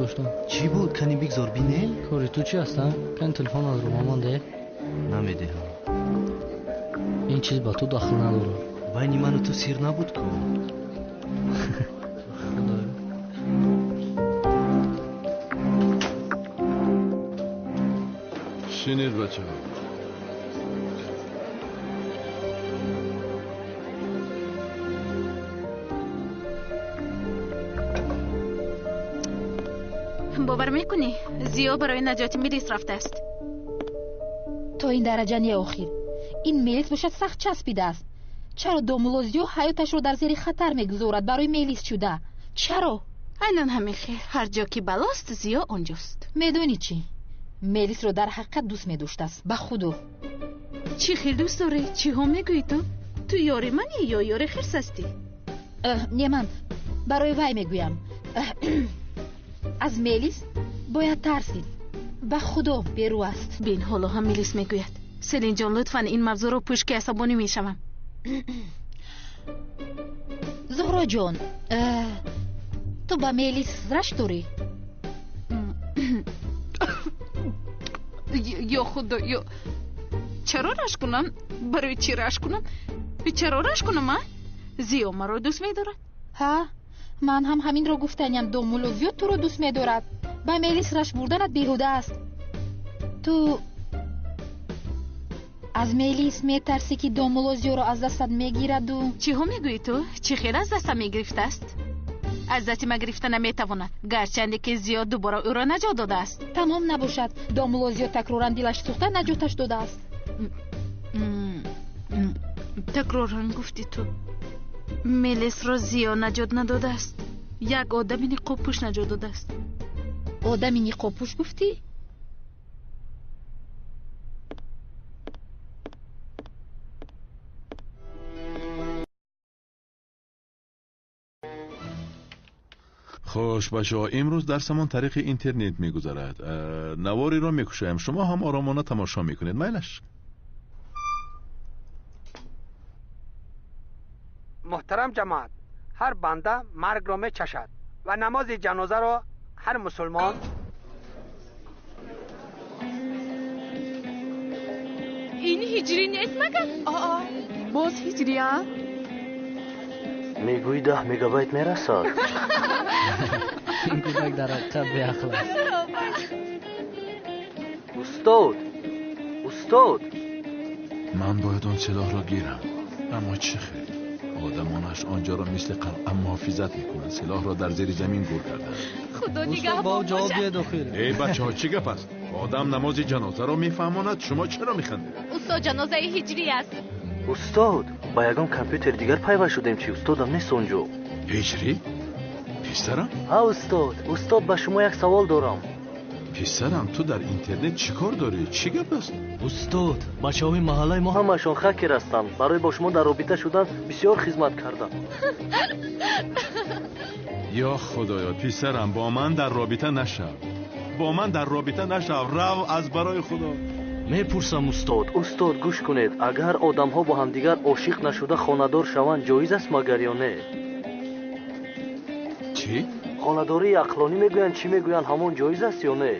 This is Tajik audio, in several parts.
доштам. Чӣ буд? Кани бигзор бинем. Кори ту чӣ аст, а? Кани телефон аз рӯ ба ман деҳ. Намедиҳам. Ин чиз ба ту дахл надорад. Байни ману ту сир набуд ку? Худоё. Шинед, бачаҳо. Бовар мекунӣ, Зиё барои наҷоти Мелис рафтааст. То ин дараҷа не охир. Ин Мелис бошад сахт часпидааст. Чаро домулло Зиё ҳаёташро дар зери хатар мегузорад барои Мелис шуда? Чаро? Айнан ҳамин хел. Ҳар ҷо ки балост, Зиё онҷост. Медонӣ чӣ? Мелисро дар ҳақиқат дӯст медоштааст. Ба худо. Чӣ хел дӯст дорӣ? Чиҳо мегӯӣ ту? Ту ёри манӣ ё ёри хирс ҳастӣ? Не, ман барои вай мегӯям. Аз Мелис бояд тарсид. Ба худо берӯ аст. Бин, ҳоло ҳам Мелис мегӯяд. Селинҷон, лутфан ин мавзӯъро пӯш, ки асабонӣ мешавам. Зуҳроҷон, ту ба Мелис рашк дорӣ? Ё худо, ё чаро рашк кунам? Барои чӣ рашк кунам? Чаро рашк кунам, а? Зиё маро дӯст медорад. Ҳа, ман ҳам ҳаминро гуфтаням. Домулло Зиё туро дӯст медорад. Ба Мелис рашк бурданат беҳуда аст. Ту аз Мелис метарсӣ, ки домулло Зиёро аз дастат мегираду? Чиҳо мегӯӣ ту? Чӣ хел аз дастам мегирифтааст? Аз дасти ма гирифта наметавонад, гарчанде ки Зиё дубора ӯро наҷот додааст. Тамом набошад, домулло Зиё такроран дилаш сӯхта наҷоташ додааст. Такроран гуфтӣ ту. Мелисро Зиё наҷот надодааст. Як одами ниқобпӯш наҷот додааст. Одами ниқобпӯш гуфтӣ? Хуш, бачаҳо, имрӯз дарсамон тариқи интернет мегузарад. Навориро мекушоем, шумо ҳам оромона тамошо мекунед. Майлаш? Муҳтарам ҷамоат, ҳар банда маргро мечашад ва намози ҷанозаро ҳар мусулмон Ин ҳиҷрӣ нест магар? Аа, боз ҳиҷрия? Мегӯӣ 10 мегабайт мерасад. Ин кӯдак дар ҳақиқат беақл аст. Устод, устод, ман бояд он силоҳро гирам, аммо чӣ хел? Одамонаш онҷоро мисли қалъа муҳофизат мекунанд. Силоҳро дар зери замин гур карданд. Худо Устод, нигаҳбон ба ӯ ҷавоб бошад. диҳед охир. Эй бачаҳо, чӣ гап аст? Одам намози ҷанозаро мефаҳмонад, шумо чаро механдед? Устод, ҷанозаи ҳиҷрӣ аст. Устод, ба ягон компютери дигар пайваст шудем чӣ? Устодам нест онҷо. Ҳиҷрӣ? Писарам? Ҳа, устод, устод, ба шумо як савол дорам. Писарам, ту дар интернет чӣ кор дорӣ? Чӣ гап аст? Устод, бачаҳои маҳаллаи мо ҳамашон хакер ҳастанд. Барои бо шумо дар робита шудан бисёр хизмат кардам. Ё худоё, писарам, бо ман дар робита нашав. Бо ман дар робита нашав. Рав аз барои худо. Мепурсам, устод, устод, гӯш кунед. Агар одамҳо бо ҳамдигар ошиқ нашуда хонадор шаванд, ҷоиз аст магар ё не? Чӣ? Хонадории ақлонӣ мегӯянд, чӣ мегӯянд, ҳамон ҷоиз аст ё не?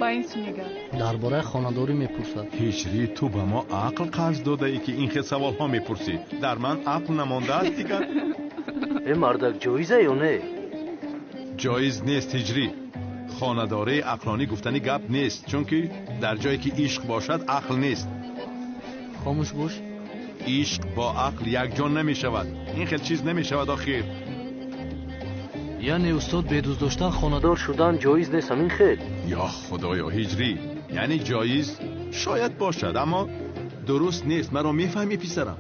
Ба ин су нигар. Дар бораи хонадорӣ мепурсад. Ҳиҷрӣ, ту ба мо ақл қарз додаӣ, ки ин хел саволҳо мепурсӣ. Дар ман ақл намондааст дигар. Э, мардак, ҷоиза ё не? Ҷоиз нест, ҳиҷрӣ. Хонадории ақлонӣ гуфтани гап нест, чунки дар ҷое ки ишқ бошад, ақл нест. Хомӯш бош. Ишқ бо ақл якҷо намешавад. Ин хел чиз намешавад охир. Яъне устод, бе дӯст доштан хонадор шудан ҷоиз нест, ҳамин хел? Ё худоё, ҳиҷрӣ, яъне ҷоиз шояд бошад, аммо дуруст нест. Маро мефаҳмӣ, писарам?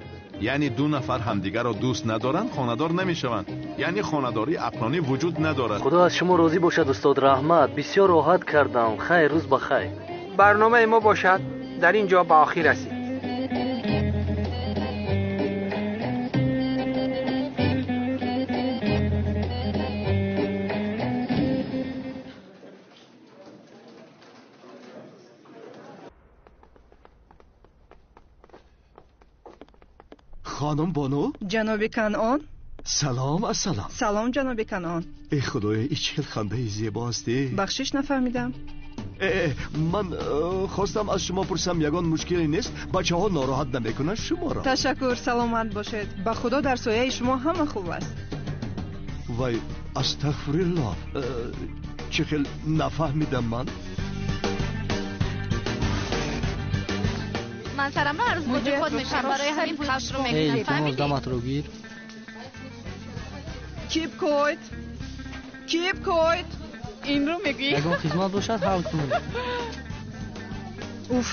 Яъне ду нафар ҳамдигарро дӯст надоранд, хонадор намешаванд. Яъне хонадории ақлонӣ вуҷуд надорад. Худо аз шумо розӣ бошад, устод, раҳмат. Бисёр роҳат кардам. Хайр, рӯз ба хайр. Барномаи мо бошад дар ин ҷо ба охир расид. Хонум Бону? Ҷаноби Канъон, Салом, ассалом. Салом, ҷаноби Канон. Э худоё, ин чӣ хел хандаи зебо аст. Бахшиш, нафаҳмидам. Ман хостам аз шумо пурсам, ягон мушкиле нест? Бачаҳо нороҳат намекунанд шуморо? Ташаккур, саломат бошед. Ба худо, дар сояи шумо ҳама хуб аст. Вай, астағфируллоҳ, чӣ хел нафаҳмидам ман. Ман сарамро ҳар рӯз бо ҷихот мешавам, барои ҳамин пулашро мекунам. Фаҳмидӣ? Даматро гир. Keep quiet. Keep quiet. Инро мегӯӣ? Ягон хизмат бошад, ҳал кунед. Уф.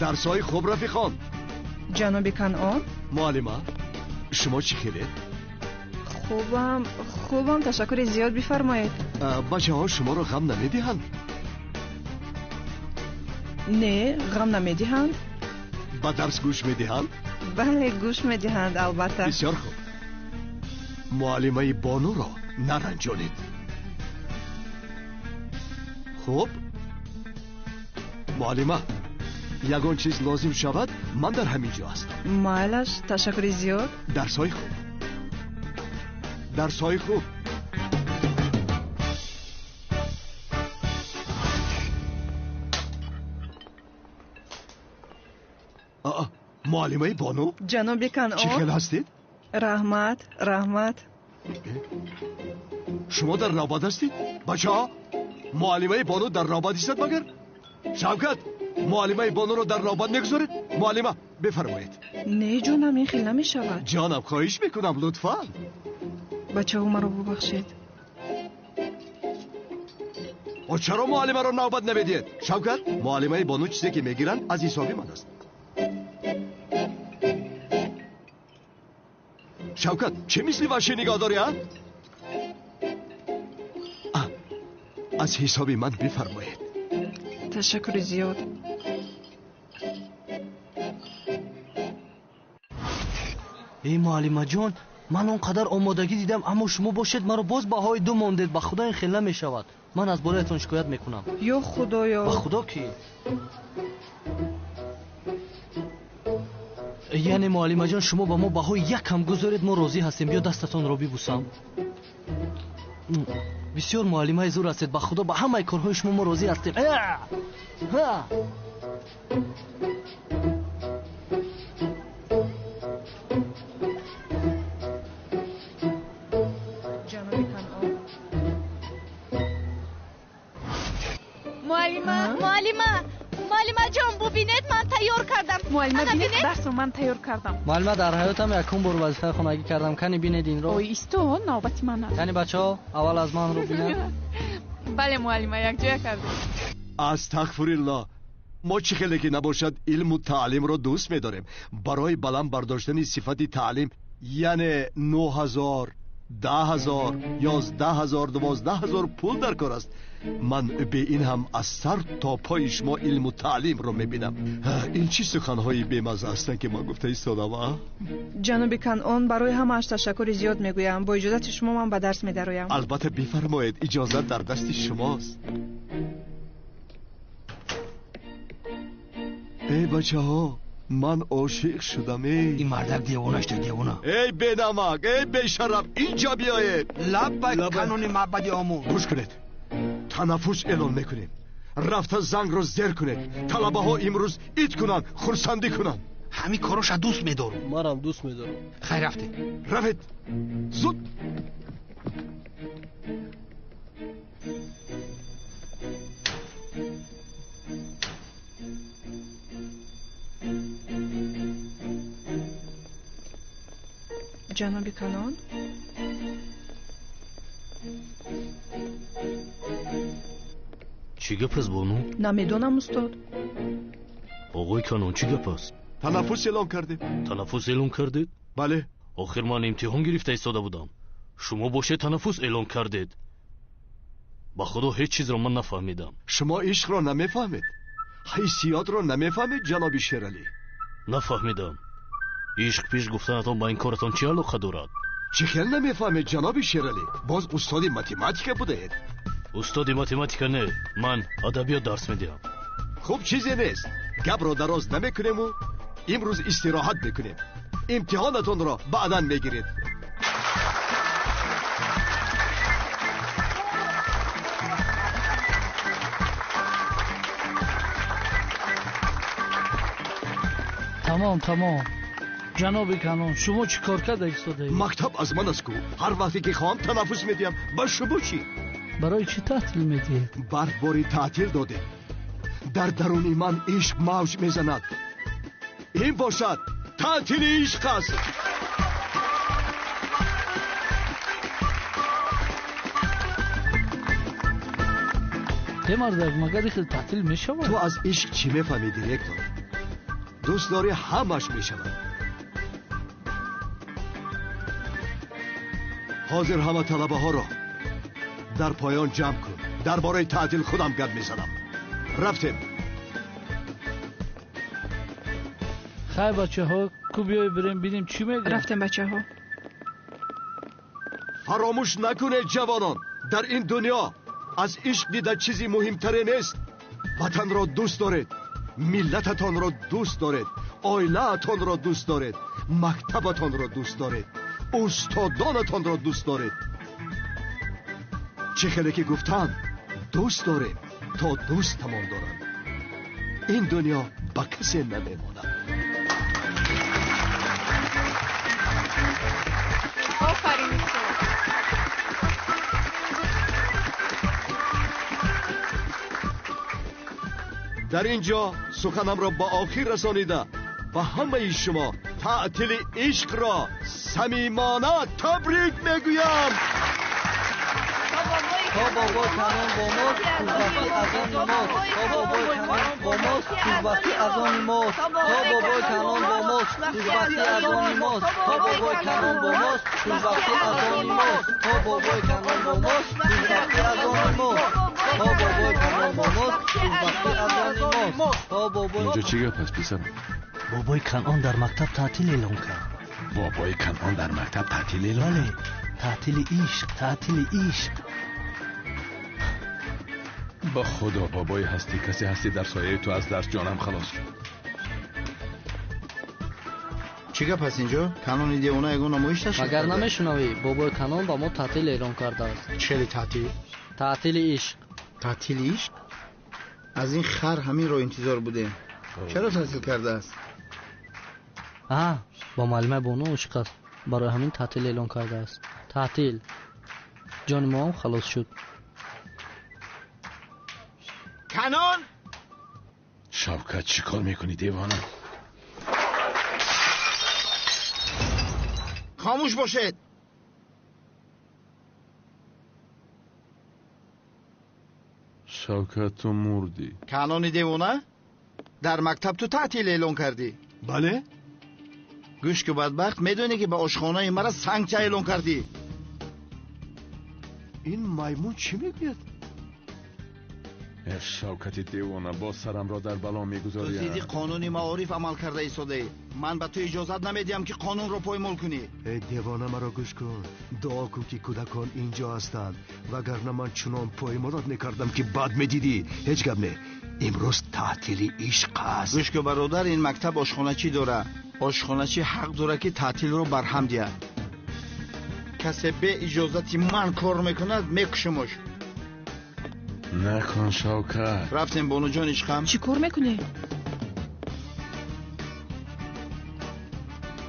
Дарсҳои хуб, рафиқон. Ҷаноби Канон. Муаллима, шумо чӣ хелед? Хубам, хубам, ташаккури зиёд, бифармоед. Бачаҳо шуморо ғам намедиҳанд? Не, ғам намедиҳанд. Ба дарс гӯш медиҳанд? Бале, гӯш медиҳанд, албатта. Бисёр хуб. Муаллимаи Бонуро наранҷонед. Хуб, муаллима, ягон чиз лозим шавад, ман дар ҳамин ҷо ҳастам. Майлаш, ташаккури зиёд. Дарсҳои хуб, дарсҳои хуб. Муаллимаи Бону. Ҷаноби Канон. Чӣ хел ҳастед? Раҳмат, раҳмат. Шумо дар навбат ҳастед? Бачаҳо, муаллимаи Бону дар навбат истад магар? Шавкат, муаллимаи Бонуро дар навбат мегузоред? Муаллима, бифармоед. Не, ҷонам, ин хел намешавад. Ҷонам, хоҳиш мекунам, лутфан. Бачаҳо, маро бубахшед. О, чаро муаллимаро навбат намедиҳед? Шавкат, муаллимаи Бону чизе ки мегиранд, аз ҳисоби ман аст. Шавкат, чӣ мисли ваҳшӣ нигоҳ дорӣ, а? Аз ҳисоби ман бифармоед. Ташаккури зиёд. Эй муаллимаҷон, ман он қадар омодагӣ дидам, аммо шумо бошед маро боз баҳои ду мондед. Ба худо ин хел намешавад. Ман аз болоятон шикоят мекунам. Ё худоё. Ба худо ки. Яъне муаллимаҷон, шумо ба мо баҳои як ҳам гузоред, мо розӣ ҳастем. Биё дастатонро бибусам. Бисёр муаллимаи зур ҳастед. Ба худо, ба ҳамаи корҳои шумо мо розӣ ҳастем. Муаллима, муаллима, муаллимаҷон, бубинед, ман тайёр кардам. Муаллима, бинед, дарсро ман тайёр кардам. Муаллима, дар ҳаётам якум бор вазифаи хонагӣ кардам. Кани бинед инро. Ой, исто, навбати ман аст. Кани бачаҳо, аввал аз ман рӯ бинанд. Бале, муаллима, якҷоя кардем. Астағфируллоҳ. Мо чӣ хеле ки набошад, илму таълимро дӯст медорем. Барои баланд бардоштани сифати таълим, яъне 9000, 10000, 11000, 12000 пул дар кор аст. Ман бе ин ҳам аз сар то пои шумо илму таълимро мебинам. Ин чӣ суханҳои бемазза ҳастанд, ки ман гуфта истодам, а? Ҷаноби Канон, барои ҳамааш ташаккури зиёд мегӯям. Бо иҷозати шумо ман ба дарс медароям. Албатта, бифармоед, иҷозат дар дасти шумост. Эй бачаҳо, ман ошиқ шудам. Эй ин мардак девона шуда, девона. Эй бенамак, эй бешараф, инҷо биёед. Лаббай, Канони маъбади омӯ. Гӯш кунед, танаффус эълон мекунем. Рафта зангро зер кунед. Талабаҳо имрӯз ид кунанд, хурсандӣ кунанд. Ҳамин короша дӯст медорам. Манам дӯст медорам. Хайр, рафтем. Равед, зуд. Ҷаноби Канон. Чӣ гап аст, Бону? Намедонам, устод. Оғои Канон, чӣ гап аст? Танаффус эълон кардем. Танаффус эълон кардед? Бале. Охир ман имтиҳон гирифта истода будам. Шумо бошед танаффус эълон кардед. Ба худо ҳеҷ чизро ман нафаҳмидам. Шумо ишқро намефаҳмед, ҳиссиётро намефаҳмед, ҷаноби Шералӣ. Нафаҳмидам. Ишқ пеш гуфтанатон ба ин коратон чӣ алоқа дорад? Чӣ хел намефаҳмед, ҷаноби Шералӣ? Боз устоди математика будаед. Устоди математика не, ман адабиёт дарс медиҳам. Хуб, чизе нест. Гапро дароз намекунему имрӯз истироҳат мекунем. Имтиҳонатонро баъдан мегиред. Тамом, тамом. Ҷаноби Канон, шумо чӣ кор карда истодаед? Мактаб аз ман аст ку. Ҳар вақте ки хоҳам танаффус медиҳам. Ба шумо чӣ? Барои чӣ таътил медиҳед? Барфборӣ таътил додем. Дар даруни ман ишқ мавҷ мезанад. Ин бошад таътили ишқ аст. Э мардак, магар ин хел таътил мешавад? Ту аз ишқ чӣ мефаҳмӣ, директор? Дӯст дорӣ, ҳамаш мешавад. Ҳозир ҳама талабаҳоро дар поён ҷамъ кун. Дар бораи таътил худам гап мезанам. Рафтем. Хай бачаҳо, ку биёй бирем бинем чӣ мегӯяд. Рафтем, бачаҳо. Фаромӯш накунед, ҷавонон, дар ин дунё аз ишқ дида чизи муҳимтаре нест. Ватанро дӯст доред, миллататонро дӯст доред, оилаатонро дӯст доред, мактабатонро дӯст доред, устодонатонро дӯст доред. Чӣ хеле ки гуфтанд, дӯст дорем то дӯстамон доранд. Ин дунё ба касе намемонад. Офарин. Дар ин ҷо суханамро ба охир расонида ба ҳамаи шумо таътили ишқро самимона табрик мегӯям. То бобои Канон бо мост, хушбахтӣ аз они мост. То бобои Канон бо мост, хушбахтӣ аз они мост. То бобои Канон бо мост, хушбахтӣ аз они мост. То бобои Канон бо мост, хушбахтӣ аз они мост. То бобои Канон бо мост, хушбахтӣ аз они мост. То бобои Канон бо мост, хушбахтӣ аз они мост. То бобои Инҷо чӣ гап аст, писарам? Бобои Канон дар мактаб таътил эълон кард. Бобои Канон дар мактаб таътил эълон Бале, таътили ишқ, таътили ишқ. Ба худо, бобои ҳастӣ, касе ҳастӣ, дар сояи ту аз дарс ҷонам халос шуд. Чӣ гап аст инҷо? Канони девона ягон намоиш ташкил Магар карда? намешунавӣ? Бобои Канон ба мо таътил эълон кардааст. Чели таътил? Таътили ишқ. Таътили ишқ? Аз ин хар ҳаминро интизор будем. Чаро таътил кардааст? А, бо муаллимаи бону ошиқ аст. Барои ҳамин таътил эълон кардааст. Таътил. Ҷони мо ҳам халос шуд. Канон! Шавкат, чӣ кор мекунӣ, девона? Хомӯш бошед! Шавкат, ту мурдӣ. Канони девона? Дар мактаб ту таътил эълон кардӣ? Бале. Гӯш ку, бадбахт, медонӣ ки ба ошхонаи мара сангча эълон кардӣ? Ин маймун чӣ мегӯяд? Э, Шавкати девона, боз сарамро дар бало Ту мегузорӣ. зидди қонуни маориф амал карда истодаӣ. Ман ба ту иҷозат намедиҳам, ки қонунро поймол кунӣ. Э девона, маро гӯш кун. Дуо кун, ки кӯдакон инҷо ҳастанд, вагарна ман чунон поймолот мекардам, ки бад медидӣ. Ҳеҷ гап не, имрӯз таътили ишқ аст. Гӯш ку, бародар, ин мактаб ошхоначӣ дора. Ошхоначӣ ҳақ дора, ки таътилро барҳам диҳад. Касе бе иҷозати ман кор мекунад, мекушамош. Накун, Шавкат. Рафтем, бонуҷон ишқам. Чӣ кор мекунӣ?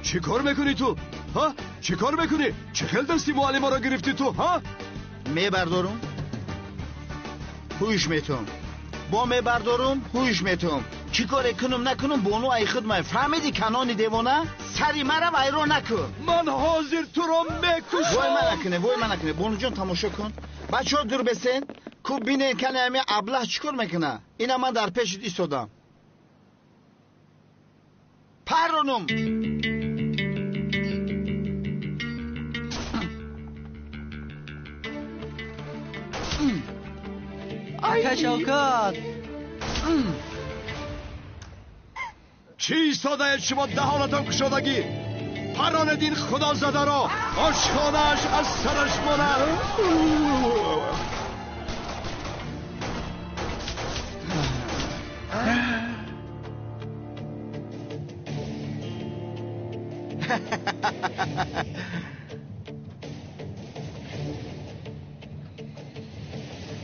Чӣ кор мекунӣ ту, ҳа? Чӣ кор мекунӣ? Чӣ хел дасти муаллимаро гирифтӣ ту, ҳа? Мебардорум, ҳуш метум, бо мебардорум, ҳуш метум. Чӣ коре кунум накунум, бону ай худмай. Фаҳмидӣ, Канони девона? Сари мара вайрон накун. Ман ҳозир туро мекушам. Вой, ма накуне, вой, ма накуне. Бонуҷон, тамошо кун. Бачаҳо, дур бесен ку, бинен, кане ами аблаҳ чӣ кор мекуна. Ина ман дар пешит истодам, парронум. Ака Шавкат! Чӣ истодаед шумо, даҳонатон кушодагӣ? Паронед ин худозадаро, ошхонааш аз сараш монад.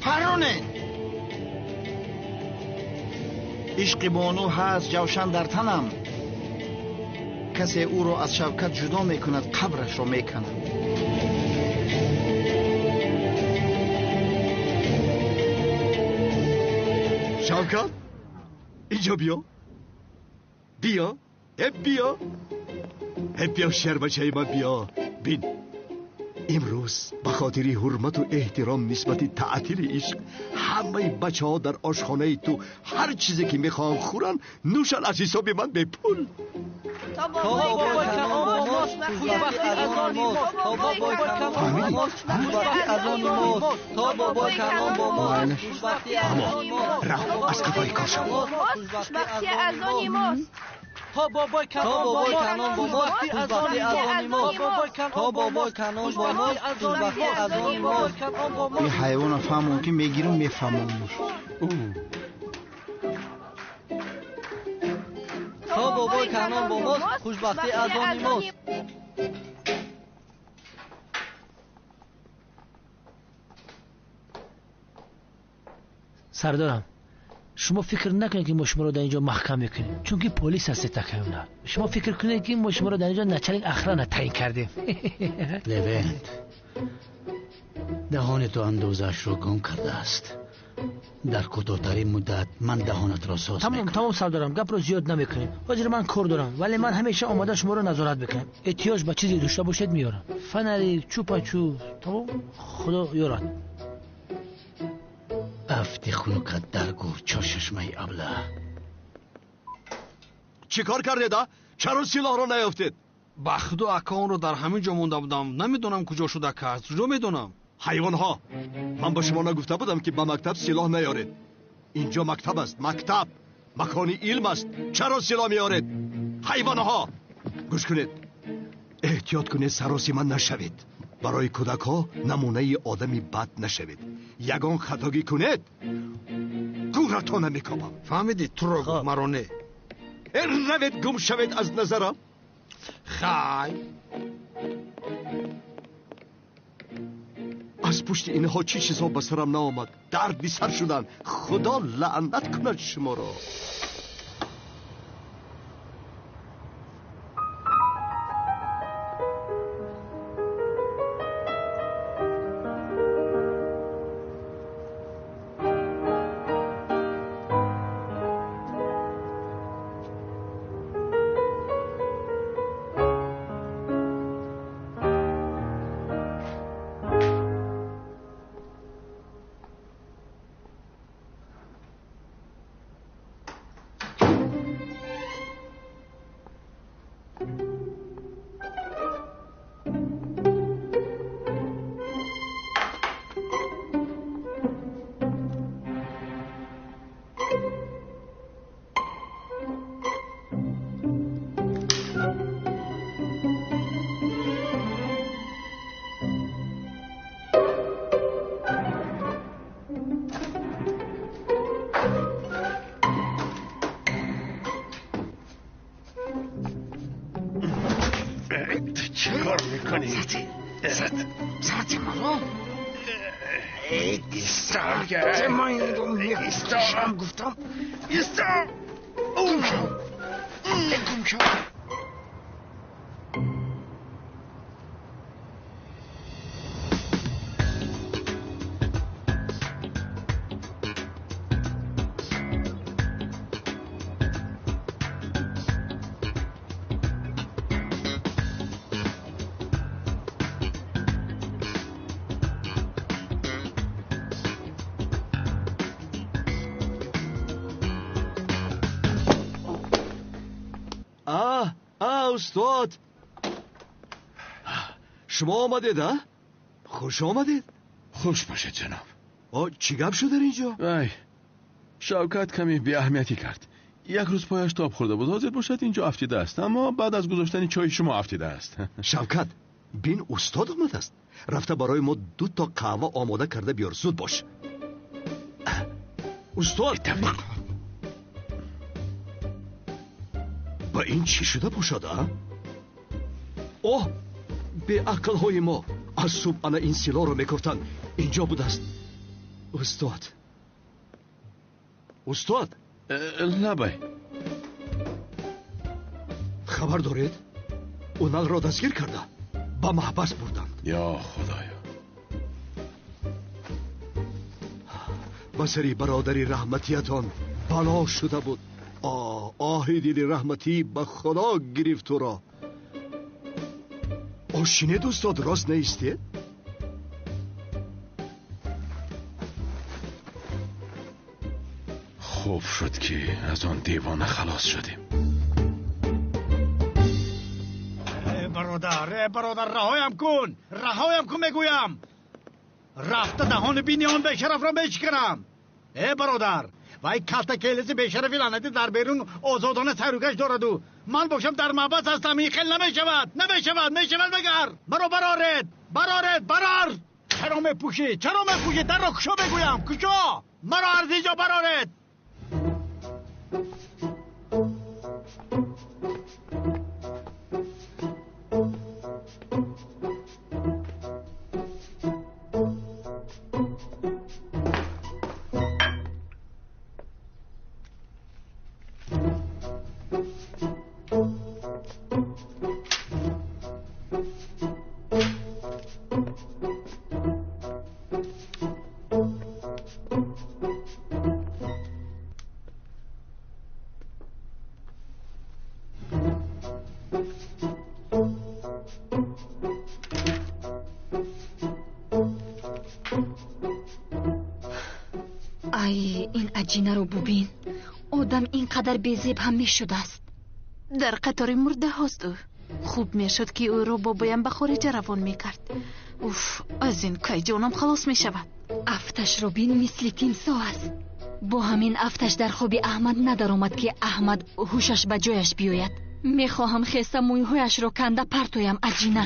Паронед. Ишқи бону ҳаст ҷавшан дар танам. Касе ӯро аз Шавкат ҷудо мекунад, қабрашро меканам. Шавкат, инҷо биё. Биё, э биё. Э биё шербачаи ман биё. Бин. Имрӯз ба хотири ҳурмату эҳтиром нисбати таътили ишқ ҳамаи бачаҳо дар ошхонаи ту ҳар чизе ки мехоҳанд хӯранд, нӯшанд аз ҳисоби ман бепул. То бобои канон бо мост, хушбахтӣ аз они мост. То бобои канон бо мост, хушбахтӣ аз они мост. То бобои канон бо мост, хушбахтӣ аз они мост. Рав, аз қафои кор шав. Хушбахтӣ аз они мост. То бобои канон бо мост, хушбахтӣ аз они мост. То бобои канон бо мост, хушбахтӣ аз они мост. Ин ҳайвонро фаҳмон ки мегирам, мефаҳмонмуш. То бобои канон бо мост, хушбахтӣ аз они мост. Сардорам, шумо фикр накунед ки мо шуморо дар инҷо маҳкам мекунем, чунки полис ҳастед такаюна. Шумо фикр кунед ки мо шуморо дар инҷо начальник охрана таъин кардем. Левент, даҳони ту андозаашро гум кардааст. Дар кӯтоҳтарин муддат ман даҳонатро соз Тамом, мекунам. Тамом сардорам, гапро зиёд намекунем. Ҳозир ман кор дорам, вале ман ҳамеша омода шуморо назорат мекунам. Эҳтиёҷ ба чизе дошта бошед, меорам. Фонарик, чупа-чуп, тамом, худо ёрад. Афти хунукат дар гур, чорчашмаи абла. Чӣ кор кардед, а? Чаро силоҳро наёфтед? Ба худо ака, онро дар ҳамин ҷо монда будам. Намедонам куҷо шуд ака, аз куҷо медонам? Ҳайвонҳо, ман ба шумо нагуфта будам ки ба мактаб силоҳ наёред? Инҷо мактаб аст, мактаб макони илм аст. Чаро силоҳ меоред? Ҳайвонҳо, гӯш кунед, эҳтиёт кунед, саросима нашавед. Барои кӯдакҳо намунаи одами бад нашавед. Ягон хатогӣ кунед, гӯратона мекобам. Фаҳмидӣ? Туро гуфт, маро не. Равед, гум шавед аз назарам. Хай. Аз пушти инҳо чӣ чизҳо ба сарам наомад. Дарди сар шуданд. Худо лаънат кунад шуморо. چه کار میکنی؟ ساعت مرا ساعت ما این رو میکشم. گفتم ایستا. گم شو، گم شو. Устод, шумо омадед, а? Хуш омадед. Хуш бошед, ҷаноб. Чӣ гап шуд дар инҷо? Вай, Шавкат каме беаҳамиятӣ кард. Як рӯз пояш тоб хӯрда буд, ҳозир бошад инҷо афтидааст, аммо баъд аз гузоштани чойи шумо афтидааст. Шавкат, бин, устод омадааст. Рафта барои мо ду то қаҳва омода карда биёр, зуд бош. Устод, ба ин чӣ шуда бошад, а? Оҳ, беақлҳои мо аз субҳ ана ин силоҳро мекофтанд. Инҷо будааст. Устод, устод. Лабай. Хабар доред? Уналро дастгир карда ба маҳбас бурданд. Ё худоё! Ба сари бародари раҳматиятон бало шуда буд. Оҳи дили раҳматӣ ба худо гирифт туро. Ошинед устод, рост наистед? Хуб шуд, ки аз он девона халос шудем. Бародар, бародар, раҳоям кун, раҳоям кун, мегӯям. Рафта даҳони бини он бешарафро мешиканам. Э бародар, вай калтакелеси бешарафи лаънатӣ дар берун озодона сайругашт дораду ман бошам дар маҳбас ҳастам. Ин хел намешавад, намешавад. Мешавад магар? Маро бароред, бароред, барор. Чаро мепӯшӣ? Чаро мепӯшӣ? Дарро кушо, мегӯям, кушо. Маро аз инҷо бароред. Ай, ин аҷинаро бубин, одам ин қадар безеб ҳам мешудааст. Дар қатори мурдаҳост ӯ. Хуб мешуд, ки ӯро бобоям ба хориҷа равон мекард. Уф, аз ин кай ҷонам халос мешавад? Афташро бин, мисли тимсоҳ аст. Бо ҳамин афташ дар хоби Аҳмад надаромад, ки Аҳмад ҳушаш ба ҷояш биёяд. Мехоҳам хеста мӯйҳояшро канда партоям. Аҷина.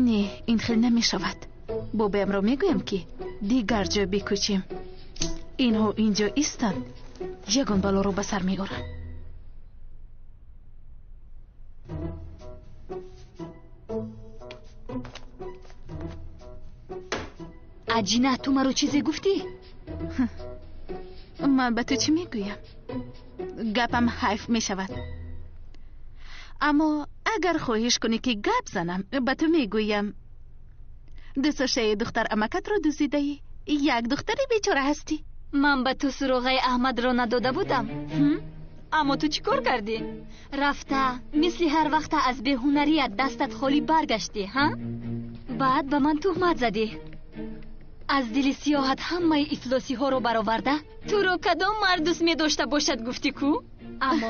Не, ин хел намешавад. Бобоямро мегӯям, ки дигар ҷо бикӯчем. Инҳо инҷо истанд, ягон балоро ба сар меоранд. Аҷина, ту маро чизе гуфтӣ? Ман ба ту чӣ мегӯям? Гапам ҳайф мешавад. Аммо агар хоҳиш кунӣ, ки гап занам, ба ту мегӯям: дӯстдоштаи духтар амакатро дуздидаӣ. Як духтари бечора ҳастӣ. Ман ба ту суроғаи Аҳмадро надода будам, аммо ту чӣ кор кардӣ? Рафта мисли ҳар вақта аз беҳунарият дастат холӣ баргаштӣ. Ҳа, баъд ба ман туҳмат задӣ. Аз дили сиёҳат ҳамаи ифлосиҳоро бароварда, туро кадом мард дӯст медошта бошад, гуфтӣ ку? Аммо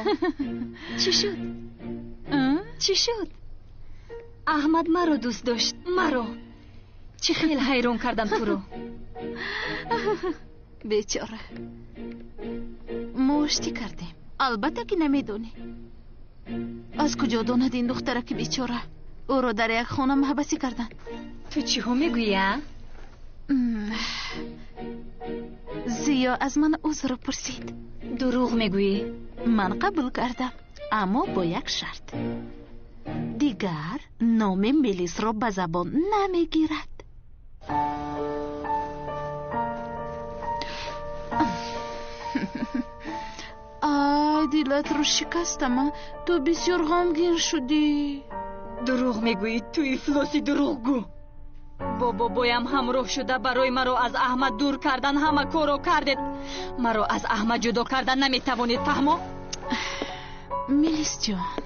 чӣ шуд, чӣ шуд? Аҳмад маро дӯст дошт, маро. Чӣ хел ҳайрон кардам туро. Бечора, мо оштӣ кардем. Албатта ки намедонӣ. Аз куҷо донад ин духтараки бечора? Ӯро дар як хона маҳбасӣ карданд. Ту чиҳо мегӯӣ, а? Зиё аз ман узр пурсид. Дурӯғ мегӯӣ. Ман қабул кардам, аммо бо як шарт: дигар номи Мелисро ба забон намегирад. Ай, дилатро шикастама. Ту бисёр ғамгин шудӣ. Дурӯғ мегӯӣ ту, ифлоси дурӯғгӯ. Бо бобоям ҳамроҳ шуда барои маро аз Аҳмад дур кардан ҳама корро кардед. Маро аз Аҳмад ҷудо кардан наметавонед, фаҳмо? Мелисҷон,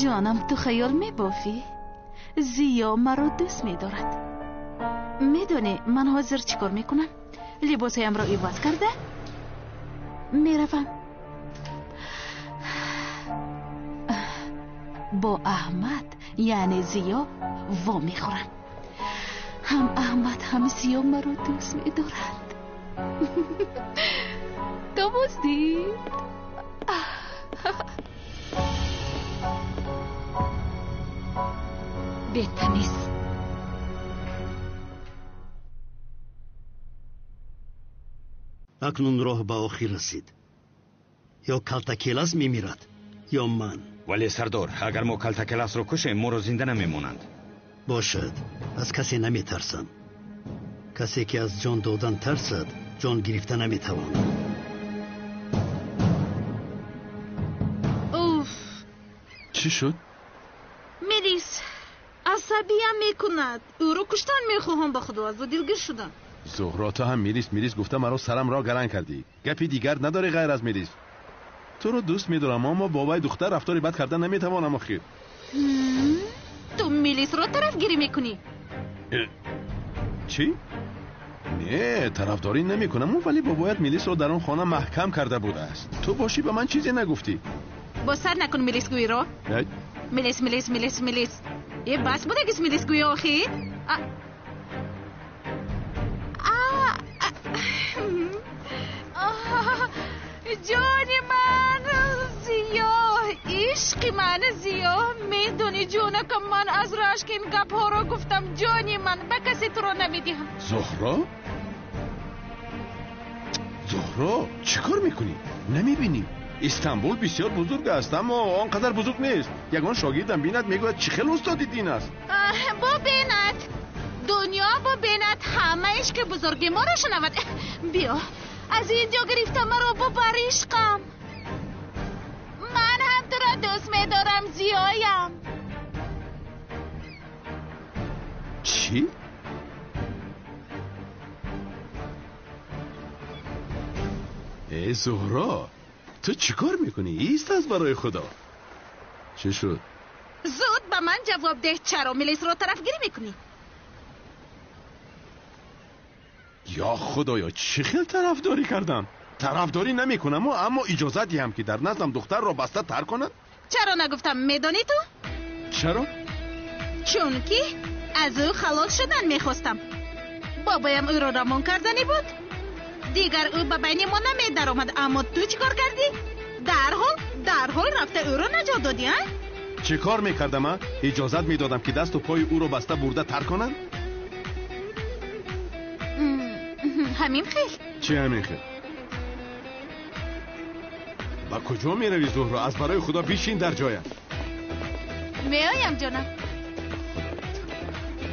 ҷонам, ту хаёл мебофӣ? Зиё маро дӯст медорад. Медонӣ, ман ҳозир чӣ кор мекунам? Либосҳоямро иваз карда меравам, бо Аҳмад, яъне Зиё, вомехӯрам. Ҳам Аҳмад, ҳам Зиё маро дӯст медоранд. То боздид. Бетамиз. Акнун роҳ ба охир расид. Ё Калтакелас мемирад, ё ман. Вале сардор, агар мо Калтакеласро кушем, моро зинда намемонанд. Бошад, аз касе наметарсам. Касе ки аз ҷон додан тарсад, ҷон гирифта наметавонад. Уф! Чӣ шуд? Мелис асабиям мекунад. Ӯро куштан мехоҳам, ба худо, аз ӯ дилгир шудам. Зуҳро, ту ҳам Мелис Мелис гуфта маро сарамро гаран кардӣ. Гапи дигар надорӣ ғайр аз Мелис. Туро дӯст медорам, аммо бо вай духтар рафтори бад карда наметавонам охир. Ту Мелисро тарафгирӣ мекунӣ? Чӣ? Не, тарафдорӣ намекунам, вале бобоят Мелисро дар он хона маҳкам карда будааст. Ту бошӣ ба ман чизе нагуфтӣ. Боз сар накун Мелисгӯиро. Мелис, Мелис, Мелис, Мелис. Е, бас будагис Мелисгӯи охир? Ҷони ман Зиё, ишқи ман Зиё, медонӣ ҷонакам, ман аз рашк ин гапҳоро гуфтам. Ҷони ман, ба касе туро намедиҳам. Зуҳро? Зуҳро, чӣ кор мекунӣ? Намебинӣ? Истанбул бисёр бузург аст, аммо он қадар бузург нест. Ягон шогирдам бинад, мегӯяд чӣ хел устоди дин аст. Бубинад, дунё бубинад, ҳама ишқи бузурги моро шунавад. Биё, аз ин ҷо гирифта маро бубар, ишқам. Ман ҳам туро дӯст медорам, Зиёям. Чӣ? Э, Зуҳро, ту чӣ кор мекунӣ? Ист аз барои Худо. Чӣ шуд? Зуд ба ман ҷавоб деҳ, чаро Мелисро тарафгирӣ мекунӣ? Ё Худоё, чӣ хел тарафдорӣ кардам? Тарафдорӣ намекунам, аммо иҷозат диҳам ки дар наздам духтарро баста тар конанд? Чаро нагуфтам, медонӣ ту? Чаро? Чунки аз ӯ халос шудан мехостам. Бобоям ӯро равон карданӣ буд. Дигар ӯ ба байни мо намедаромад, аммо ту чӣ кор кардӣ? Дарҳол рафта ӯро наҷот додӣ, а? Чӣ кор мекардам, а? Иҷозат медодам ки дасту пои ӯро баста бурда тар конанд? Ҳамин хел. Чӣ ҳамин хел? Ба куҷо меравӣ, Зуҳро? Аз барои Худо бишин дар ҷоят. Меоям, ҷонам.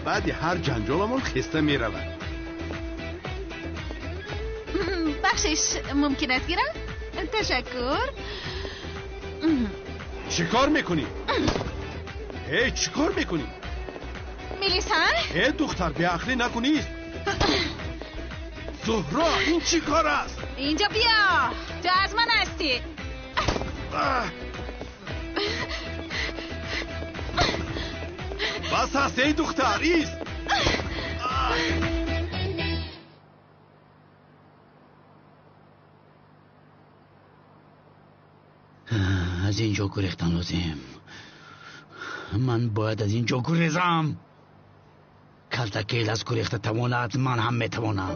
Баъди ҳар ҷанҷоламон хеста меравад. Бахшиш, мумкин аст гирам? Ташаккур. Чӣ кор мекунӣ? Э, чӣ кор мекунӣ? Мелиса? Э, духтар, беақлӣ накунист. Зуҳро, ин чӣ кор аст? Инҷо биё, ту аз ман ҳастӣ. Бас аст, эй духтар, ист. Аз ин ҷо гурехтан лозим. Ман бояд аз ин ҷо гурезам. Калтакел аз гурехта тавонад, ман ҳам метавонам.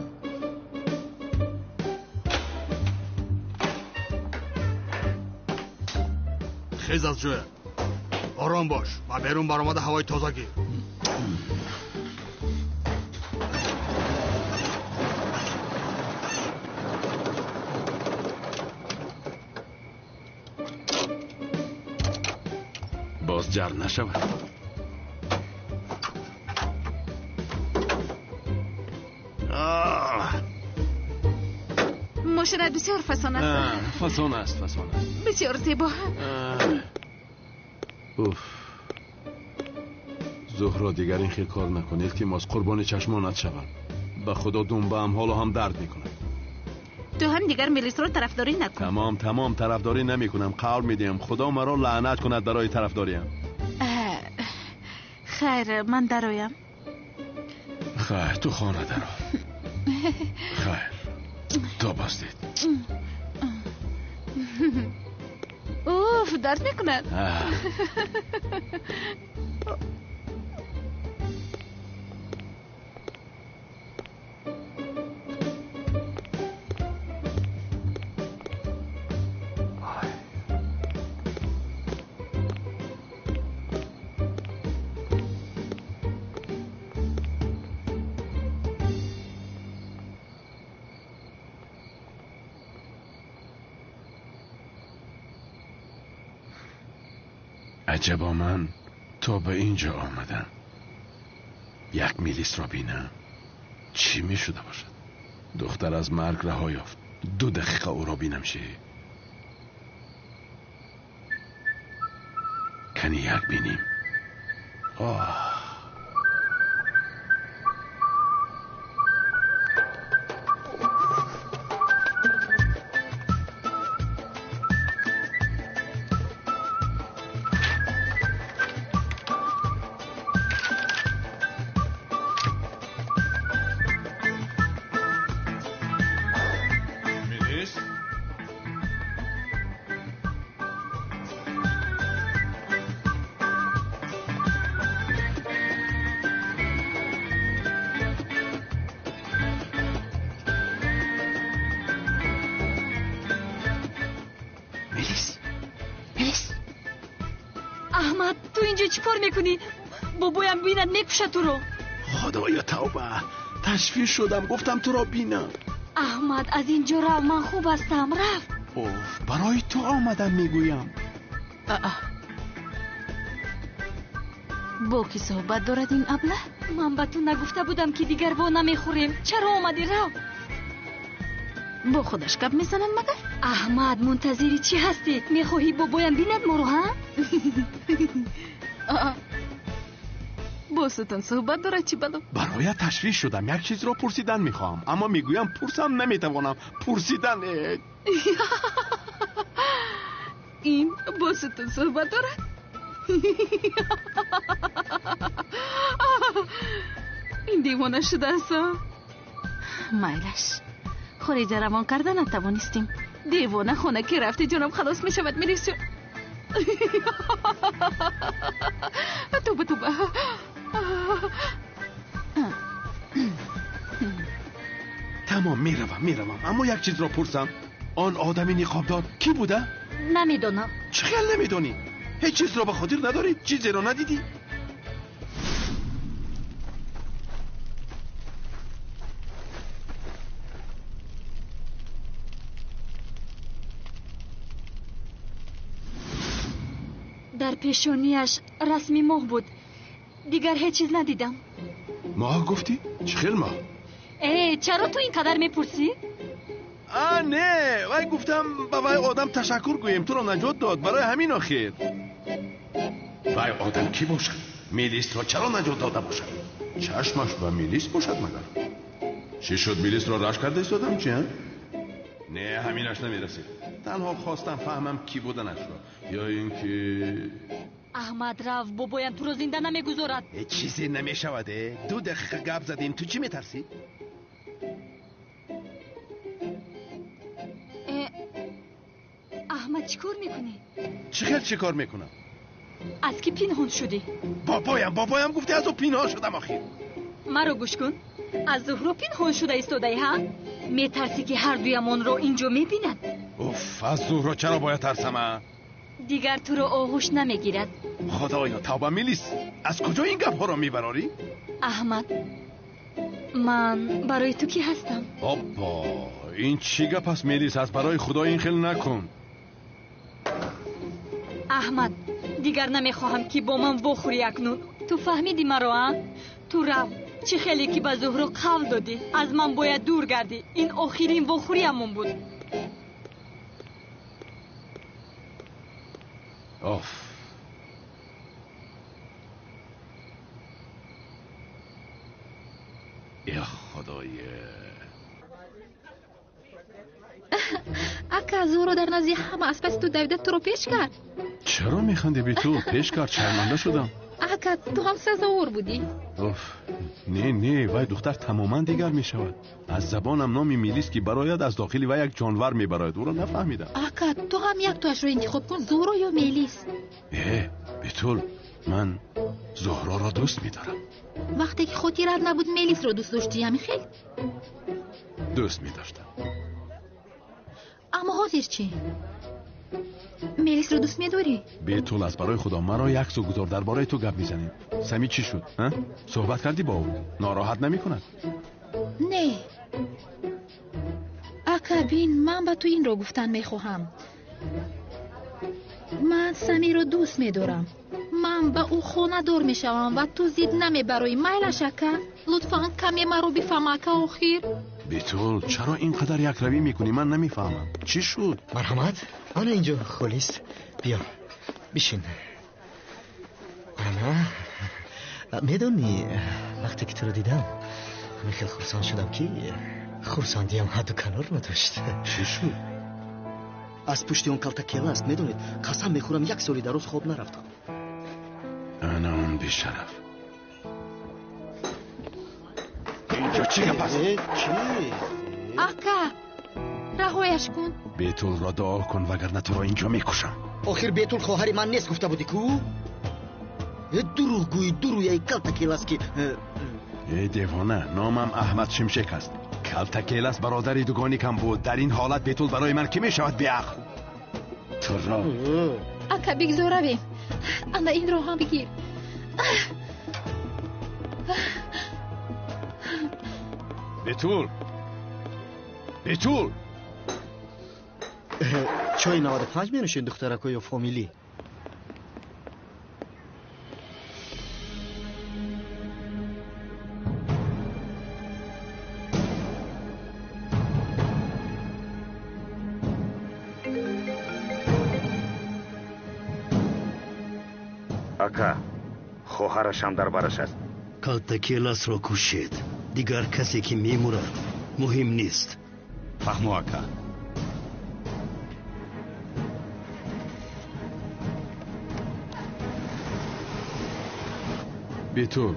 Хез аз ҷоя. Ором бош ва берун баромада ҳавои тоза гир. Боз ҷар нашавад. Мошинат бисёр фасон аст. Фасон аст, фасон аст. Бисёр зебо. Уф. Зуҳро, дигар ин хел кор накун, илтимос, қурбони чашмонат шавам. Ба худо думбаам ҳоло ҳам дард мекунад. Ту ҳам дигар Мелисро тарафдорӣ накун. Тамом, тамом, тарафдорӣ намекунам, қавл медиҳам. Худо маро лаънат кунад барои тарафдориам. Хайр, ман дароям. Хайр, ту хона даро. Хайр, то боздид. Уф, дард мекунад. Аҷабо, ман то ба ин ҷо омадам. Як Мелисро бинам, чӣ мешуда бошад? Духтар аз марг раҳо ёфт. 2 дақиқа ӯро бинам чӣ? Кани як бинем. Оҳ! Аҳмад, ту инҷо чӣ кор мекунӣ? Бобоям бинад, мекушад туро. Худоё, тавба! Ташвиш шудам, гуфтам туро бинам. Аҳмад, аз инҷо рав, ман хуб ҳастам, рав. Оф, барои ту омадам мегӯям. Бо кӣ суҳбат дорад ин абла? Ман ба ту нагуфта будам, ки дигар во намехӯрем. Чаро омадӣ, рав? Бо худаш гап мезанад магар? Аҳмад, мунтазири чӣ ҳастӣ? Мехоҳӣ бобоям бинад моро, ҳа? Бо сутун суҳбат дорад чӣ бало? Бароят ташвиш шудам, як чизро пурсидан мехоҳам, аммо мегӯям пурсам наметавонам. Пурсидан ин бо сутун суҳбат дорад? Ин девона шудааст. Майлаш, хориҷа равон карда натавонистем. Девона хона ки рафти, ҷоном халос мешавад. Мелис ҷон, туба туба. Тамом, меравам, аммо як чизро пурсам. Он одами ниқобдор кӣ буда? Намедонам. Чӣ хел намедонӣ? Ҳеҷ чизро ба хотир надорӣ? Чизеро надидӣ? Дар пешонияш расми моҳ буд. Дигар ҳеҷ чиз надидам. Моҳ гуфтӣ? Чӣ хел моҳ? Э, чаро ту ин қадар мепурсӣ? А, не, вай гуфтам ба вай одам ташаккур гӯем, туро наҷот дод, барои ҳамин охир. Вай одам кӣ бошад? Мелисро чаро наҷот дода бошад? Чашмаш ба Мелис бошад магар? Чӣ шуд, Мелисро рашк карда истодам чи, а? Не, ҳаминаш намерасид. Танҳо хостам фаҳмам кӣ буданашро. Ё ин ки Аҳмад, рав, бобоям туро зинда намегузорад. Чизе намешавад. 2 дақиқа гап задем, ту чӣ метарсӣ? Аҳмад, чӣ кор мекунӣ? Чӣ хел чӣ кор мекунам? Аз кӣ пинҳон шудӣ? Бобоям гуфти аз ӯ пинҳон шудам охир. Маро гӯш кун, аз Зуҳро пинҳон шуда истодаӣ, ҳа? Метарсӣ ки ҳар дуямонро инҷо мебинад? Уф, аз Зуҳро чаро бояд тарсам, а? Дигар туро оғӯш намегирад. Худоё, тавба, Мелис, аз куҷо ин гапҳоро мебарорӣ? Аҳмад, ман барои ту кӣ ҳастам? Оппо, ин чӣ гап аст, Мелис? Аз барои Худо ин хел накун. Аҳмад, дигар намехоҳам ки бо ман вохӯрӣ акнун. Ту фаҳмидӣ маро, а? Ту рав, чӣ хеле ки ба Зуҳро қавл додӣ, аз ман бояд дур гардӣ. Ин охирин вохӯриямон буд. Оф, э худоё! Ака, Зуҳро дар назди ҳама аз паси ту давида туро пеш кард. Чаро механдӣ, Битул? Пеш кард, шарманда шудам. Ака, ту ҳам сазовор будӣ. Оф, не, не, вай духтар тамоман дигар мешавад. Аз забонам номи Мелис ки барояд, аз дохили вай як ҷонвар мебарояд. Ӯро нафаҳмидам. Ака, ту ҳам яктоашро интихоб кун, Зуҳро ё Мелис. Э, Битул, ман Зуҳроро дӯст медорам. Вақте ки хотират набуд, Мелисро дӯст доштӣ, ҳамин хел? Дӯст медоштам. Аммо ҳозир чӣ? Мелисро дӯст медорӣ? Бетул, аз барои Худо маро як су гузор, дар бораи ту гап мезанем. Сами чӣ шуд? Суҳбат кардӣ бо ӯ? Нороҳат намекунад? Не. Ака, бин, ман ба ту инро гуфтан мехоҳам. Ман Самиро дӯст медорам. Ман ба ӯ хонадор мешавам ва ту зид намебароӣ. Майлаш, ака, лутфан каме маро бифаҳм, ака, охир. Бетул, чаро ин қадар якравӣ мекунӣ? Ман намефаҳмам. Чӣ шуд? Марҳамат, ана инҷо холист. Биё, бишин. Ана, медонӣ, вақте ки туро дидам, ҳамин хел хурсанд шудам, ки хурсандиам ҳадду канор надошт. Чӣ шуд? Аз пушти он калта кела аст, медонед, қасам мехӯрам, як соли дароз хоб нарафтам. Ана он бешараф. Инҷо чӣ гап аст? Чӣ? Ака, раҳояш кун. Бетулро дуо кун, вагарна туро инҷо мекушам. Охир Бетул хоҳари ман нест, гуфта будӣ ку? Дурӯғгӯи дурӯяи калта келас ки. Э девона, номам Аҳмад Шимшек аст. Калта келас бародари дугоникам буд. Дар ин ҳолат Бетул барои ман кӣ мешавад, беақл? Туро. Ака, бигзор равем. Ана инро ҳам бигир. Бетул, Бетул. Чойи 95 менӯшед, духтарако, ё фомилӣ? Ака, хоҳарашам дар бараш аст. Калтакеласро кушед. Дигар касе ки мемурад муҳим нест. Фаҳмо, ака. Бетул,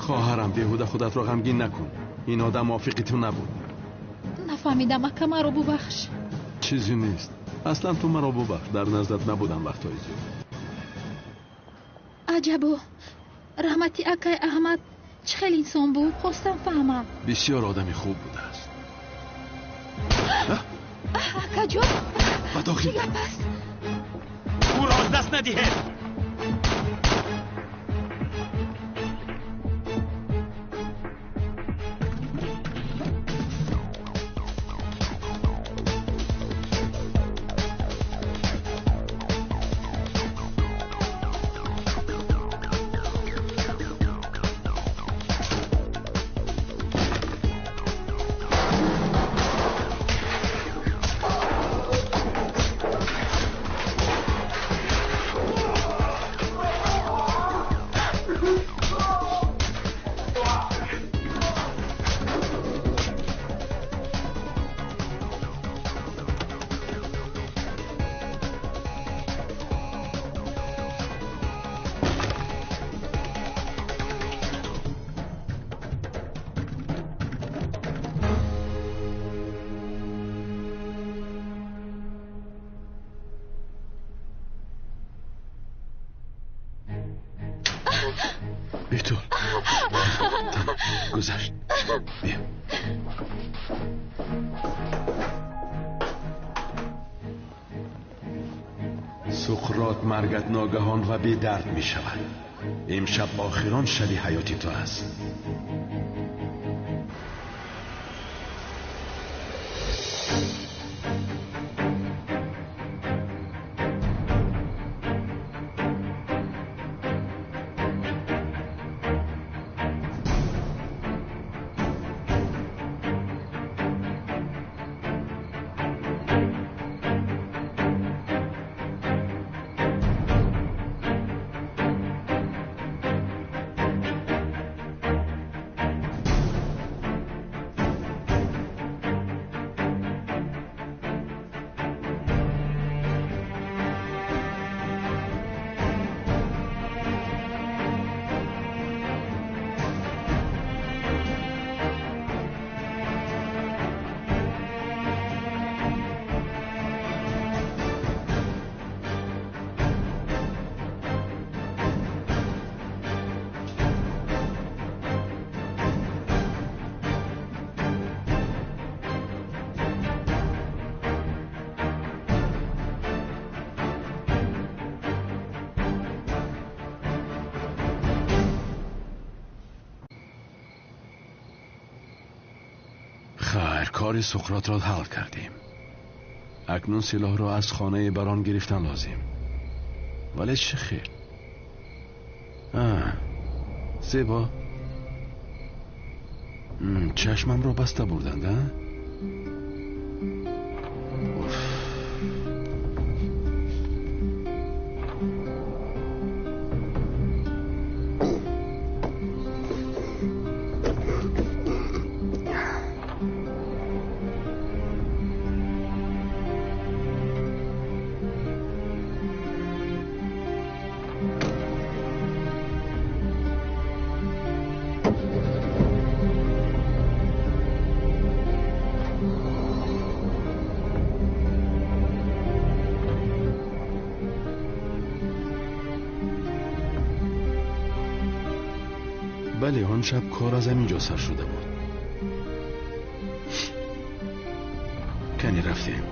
хоҳарам, беҳуда худатро ғамгин накун. Ин одам мувофиқи ту набуд. Нафаҳмидам, ака, маро бубахш. Чизе нест. Аслан ту маро бубахш, дар наздат набудам вақтҳои зиёд. Аҷабо, раҳмати акай Аҳмад чӣ хел инсон буд? Хостам фаҳмам. Бисёр одами хуб будааст. Акаҷон, ба дохил. Чӣ гап аст? Ӯро аз даст надиҳед. Бетул, тамом, гузашт. Биё. Суқрот, маргат ногаҳон ва бедард мешавад. Имшаб охирон шаби ҳаёти ту аст. Хайр, кори Суқротро ҳал кардем. Акнун силоҳро аз хонаи барон гирифтан лозим. Вале чӣ хел? Зебо, чашмамро баста бурданд, а? Бале, он шаб кор аз ҳамин ҷо сар шуда буд. Кани рафтем.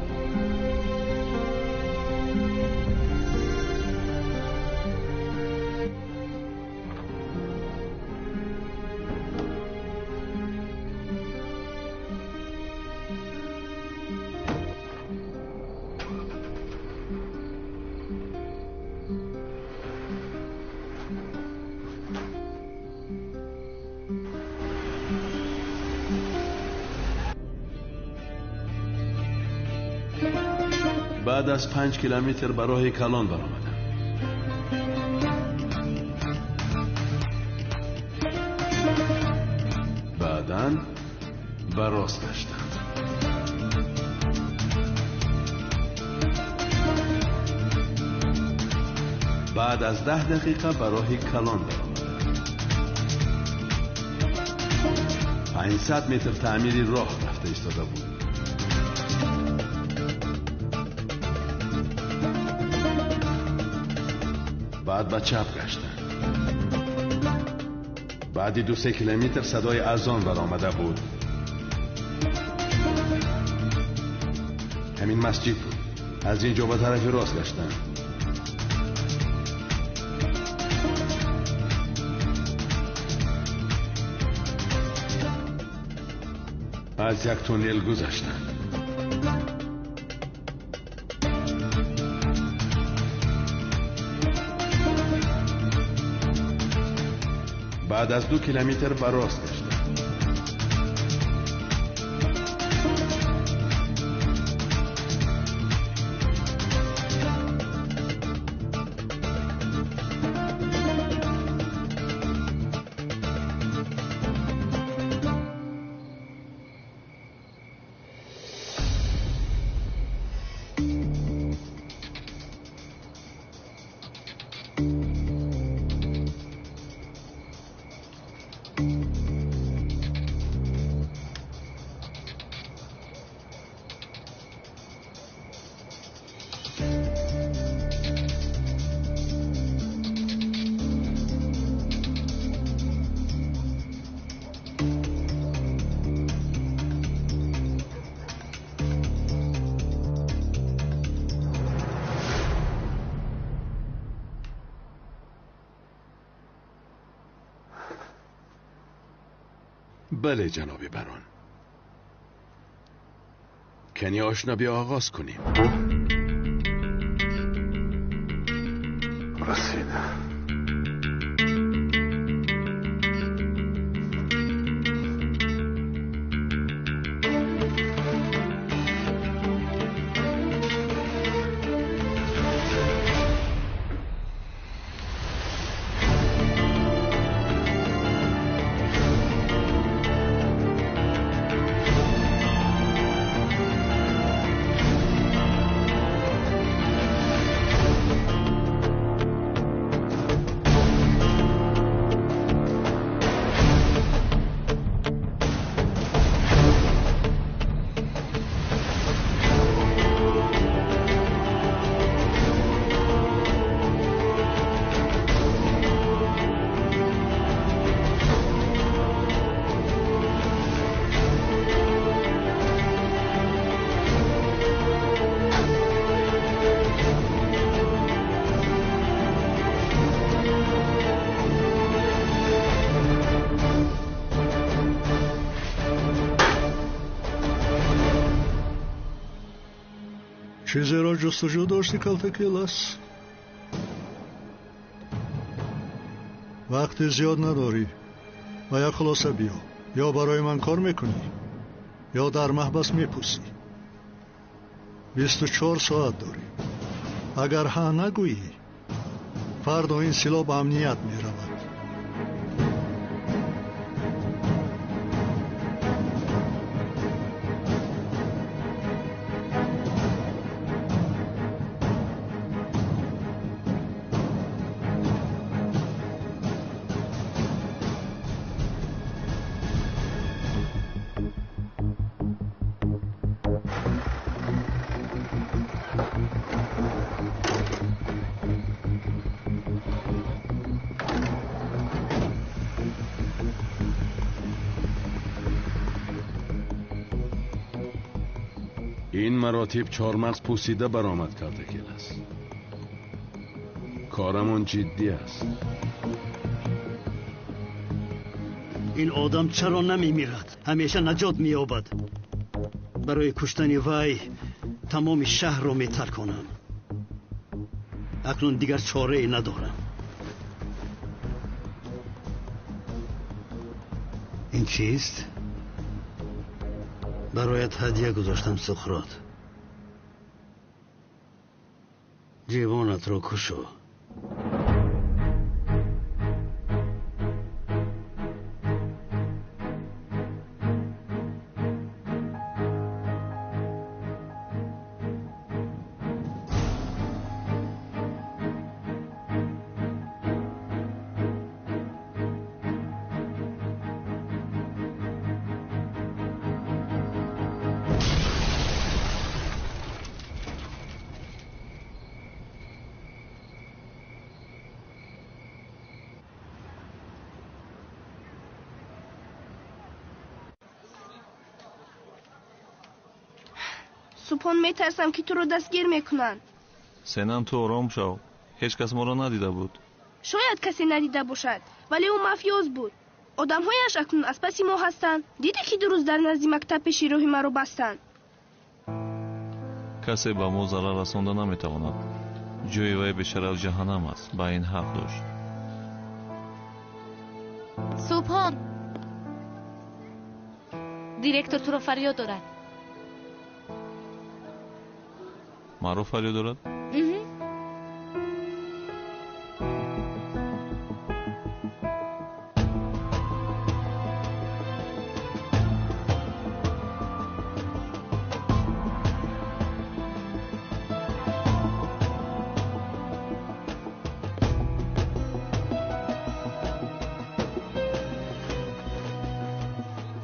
Баъд аз 5 километр ба роҳи калон баромадам. Баъдан ба рост гаштам. Баъд аз 10 дақиқа ба роҳи калон баромадам. 500 метр таъмири роҳ рафта истода буд. Баъд ба чап гаштам. Баъди 2-3 километр садои азон баромада буд. Ҳамин масҷид буд. Аз ин ҷо ба тарафи рост гаштам. Аз як туннел гузаштам. Баъд аз 2 километр ба рост гаштам. Бале, ҷаноби барон. Кани ошно бیا оғоз кунем. Расидам. Чизеро ҷустуҷӯ дошти, калтакелас? Вақти зиёд надорӣ. Ба як хулоса биё. Ё барои ман кор мекунӣ, ё дар маҳбас мепӯсӣ. 24 соат дорӣ. Агар ҳа нагӯӣ, фардо ин силоҳ ба амният меравад. Ин маротиб чормағз пӯсида баромад карда келас. Корамон ҷиддӣ аст. Ин одам чаро намемирад? Ҳамеша наҷот меёбад. Барои куштани вай тамоми шаҳрро метарконам. Акнун дигар чорае надорам. Ин чист? Бароят ҳадя гузоштам, Суқрот. Ҷивонатро кушо. Субҳон, метарсам, ки туро дастгир мекунанд. Сенам, ту ором шав. Ҳеҷ кас моро надида буд. Шояд касе надида бошад, вале ӯ мафиёз буд. Одамҳояш акнун аз паси мо ҳастанд. Дидӣ, ки ду рӯз дар назди мактаб пеши роҳи маро бастанд. Касе ба мо зарар расонда наметавонад. Ҷои вай бешараф ҷаҳаннам аст. Ба ин ҳақ дошт. Субҳон, директор туро фарёд дорад. Маро фарёд дорад?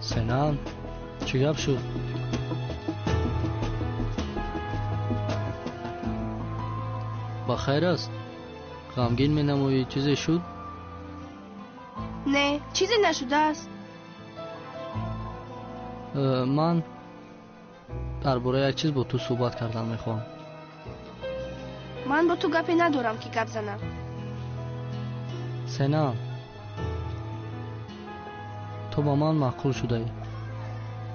Сенам, чӣ гап шуд? Ба хайр аст? Ғамгин менамоӣ, чизе шуд? Не, чизе нашудааст. Ман дар бораи як чиз бо ту суҳбат кардан мехоҳам. Ман бо ту гапе надорам, ки гап занам. Сенам, ту ба ман маъқул шудаӣ.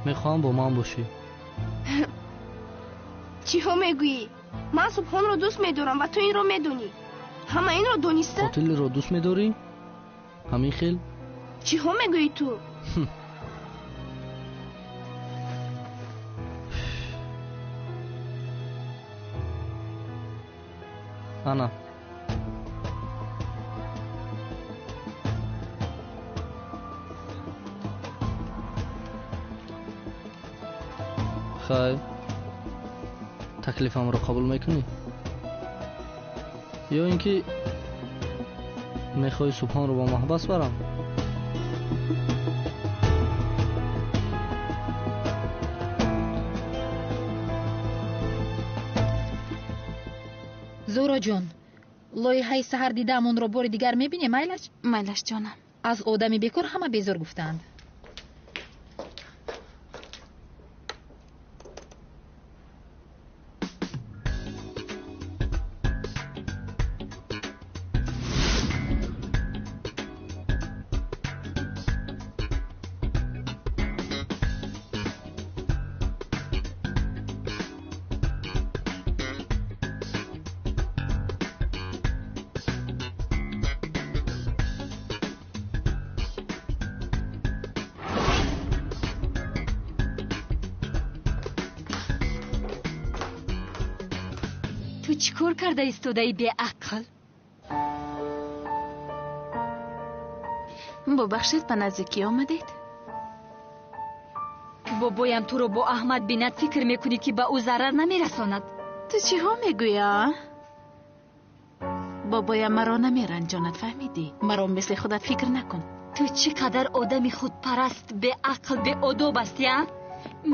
Мехоҳам бо ман бошӣ. Чиҳо мегӯӣ? Ман Субҳонро дӯст медорам ва ту инро медонӣ. Ҳама инро дониста? Қотилро дӯст медорӣ? Ҳамин хел? Чиҳо мегӯӣ ту? Ана. Хайр, таклифамро қабул мекунӣ? Ё ин ки мехоҳӣ Субҳонро ба маҳбас барам? Зораҷон, лоиҳаи саҳар дидаамонро бори дигар мебинем, майлаш? Майлаш, ҷонам. Аз одами бекор ҳама безор гуфтаанд. Ту чӣ кор карда истодаи, беақл? Бубахшед, ба наздикӣ омадед? Бобоям туро бо Аҳмад бинад, фикр мекунӣ, ки ба ӯ зарар намерасонад? Ту чиҳо мегӯӣ, а? Бобоям маро намеранҷонад, фаҳмидӣ? Маро мисли худат фикр накун. Ту чӣ қадар одами худпараст, беақл, беодоб ҳастӣ, а?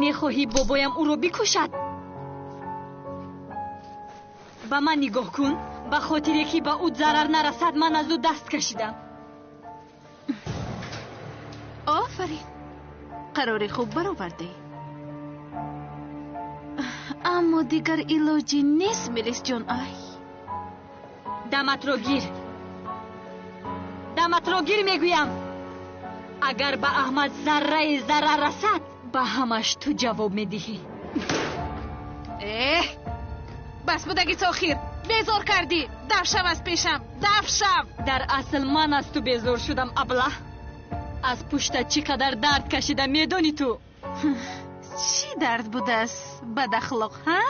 Мехоҳӣ бобоям ӯро бикушад? Ба ман нигоҳ кун. Ба хотире ки ба ӯ зарар нарасад, ман аз ӯ даст кашидам. Офарин, қарори хуб баровардӣ, аммо дигар илоҷӣ нест, Мелисҷон. Ай. Даматро гир, даматро гир, мегӯям. Агар ба Аҳмад заррае зарар расад, ба ҳамаш ту ҷавоб медиҳӣ. Эҳ, бас будаги охир, безор кардӣ. Даф шав аз пешам, даф шав. Дар асл ман аз ту безор шудам, аблаҳ. Аз пуштат чӣ қадар дард кашидам, медонӣ ту? Чӣ дард будааст, бадахлоқ, ҳа?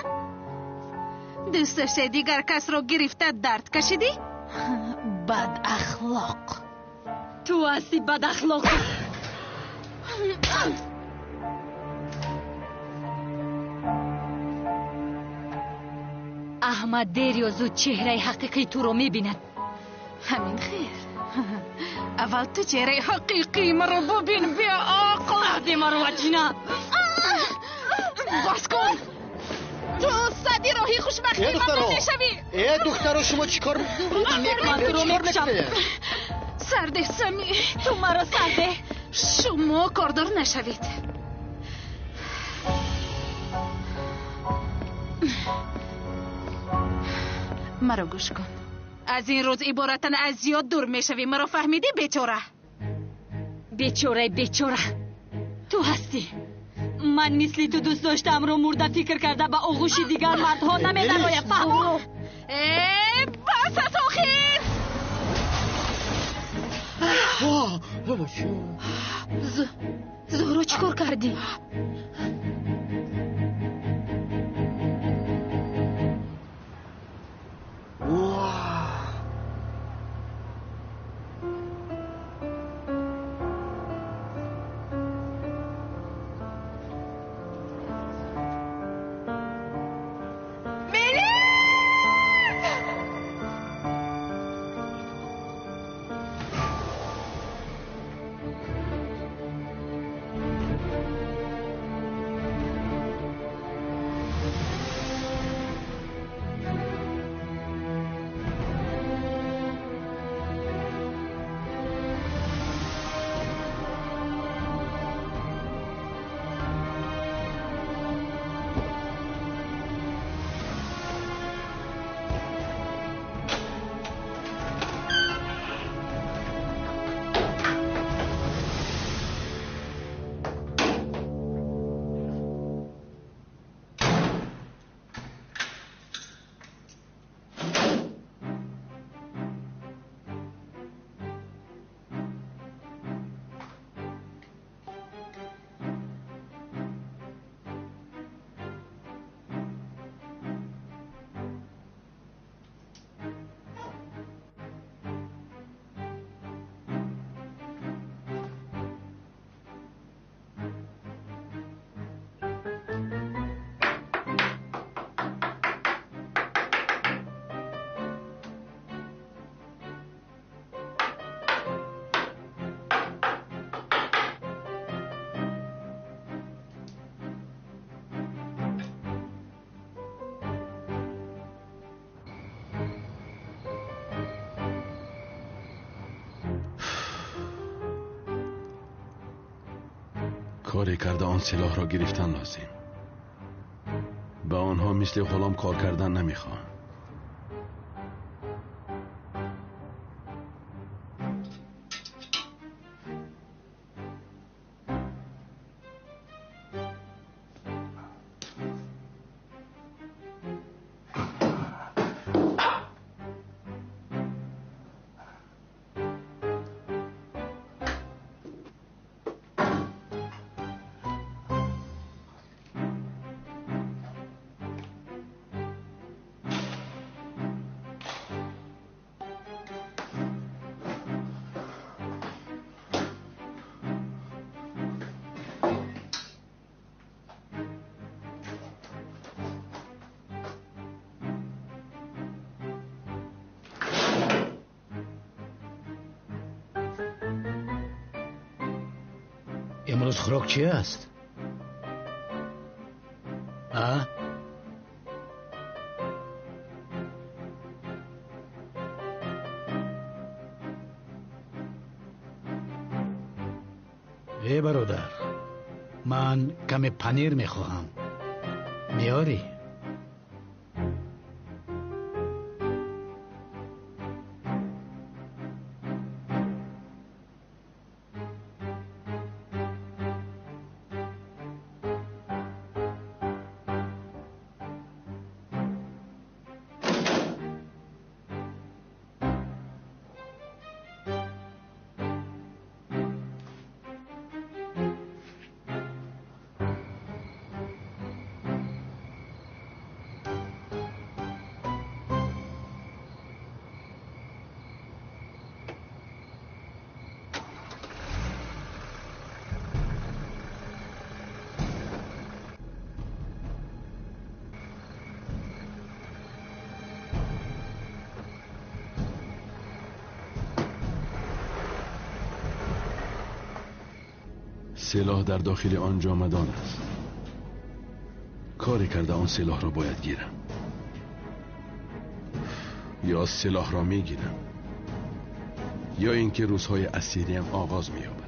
Дӯст доштаи дигар касро гирифта дард кашидӣ, бадахлоқ. Ту ҳасти бадахлоқ. Аҳмад дер ё зуд чеҳраи ҳақиқии туро мебинад. Ҳамин хел. Аввал ту чеҳраи ҳақиқии маро бубин, беақл. Маро ваҷина. Бас кун. Ту сади роҳи хушбахтии ман намешавӣ. Э, духтаро, шумо чӣ кор мекунед? Сарде, Сами. Ту маро сарде. Шумо кордор нашавед. Маро гӯш кун. Аз ин рӯз иборатан аз зиёд дур мешавӣ. Маро фаҳмидӣ, бечора? Бечораи бечора ту ҳастӣ. Ман мисли ту дӯст доштаамро мурда фикр карда ба оғӯши дигар мардҳо намедароям, фаҳмо? Э, бас аст охир. Зуҳро, чӣ кор кардӣ? Коре карда он силоҳро гирифтан лозим. Ба онҳо мисли ғулом кор кардан намехоҳам. Имрӯз хӯрок чи аст? А? Э бародар, ман каме панир мехоҳам. Меорӣ? سلاح در داخل آن جامدان است. کاری کرده آن سلاح را باید گیرم، یا سلاح را میگیرم یا اینکه روزهای اسیریم آغاز می‌یابد.